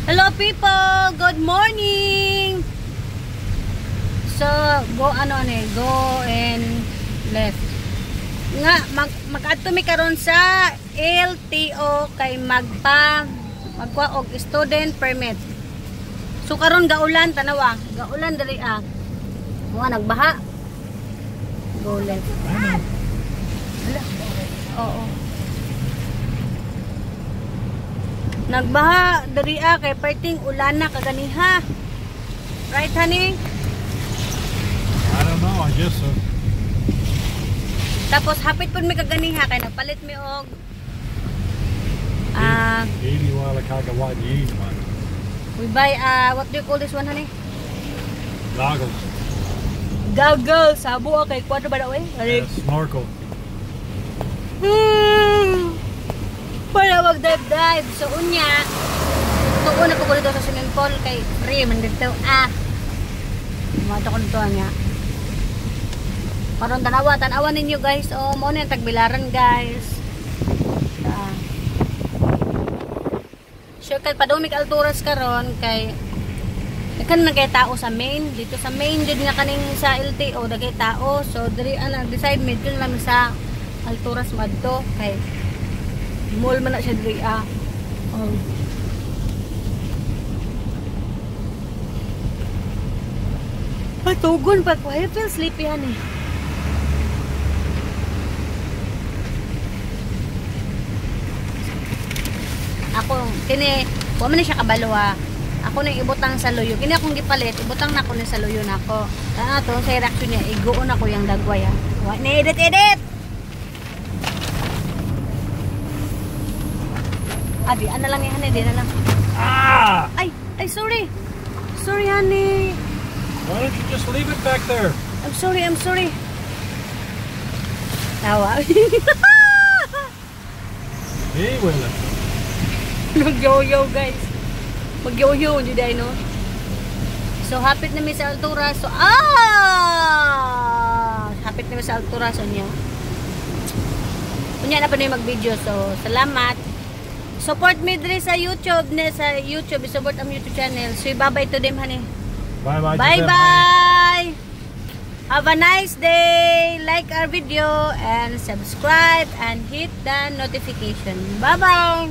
Hello people, good morning. So, go ano ni, go and left. Nga mag-adto mi karon sa LTO kay magkuha og student permit. So karon gaulan, tanawa, gaulan diri ah. Mga nagbaha. Go left. Hala. Oo. Nagbaha diri ah kay perting ulan na kaganiha. Right, honey? I don't know, I guess so. Tapos hapit pud mi kaganiha kay nagpalit mi og we buy what do you call this one, honey? Goggles. Goggles. Sabo kay kwadro ba daw eh? Yeah, snorkel. Para wag dive dive. So unya tuon na po ko dito sa swimming pool kay free man dito ah. Mato ko dito niya. Karon tanawa, tanawa ninyo guys. Oh, mo na yung tagbilaran guys. Ah. Sure kay padumig alturas karon kay kan na kay tao sa main, dito sa main jud nga kaning sa LTO dagay tao. So diri ana decide medyo lang sa alturas madto kay mall man na siya diri ah. Oh. Ay, tugon pa ko. I feel sleepy, honey. Ako, kini, wa man ni siya kabalo ah. Ako nang ibutang sa luyo. Kini akong gipalit, ibutang na ko ni sa luyo nako. Ah, to sa reaction niya, iguon ako yang dagway ah. Wa ni edit edit. Abi, ana lang yan, di na lang. Ah! Ay, ay, sorry. Sorry, honey. Why don't you just leave it back there? I'm sorry, I'm sorry. Tawa. Hey, Willa. Mag-yo-yo, guys. Mag-yo-yo, hindi dahil, no? So, hapit na mi sa altura. So, ah! Hapit na mi sa altura. So, niya. Unya na pa na yung mag-video. So, salamat. Support me diri sa YouTube. Ne, sa YouTube. Support ang YouTube channel. So, bye-bye to them, honey. Bye-bye. Bye-bye. Have a nice day. Like our video and subscribe and hit the notification. Bye-bye.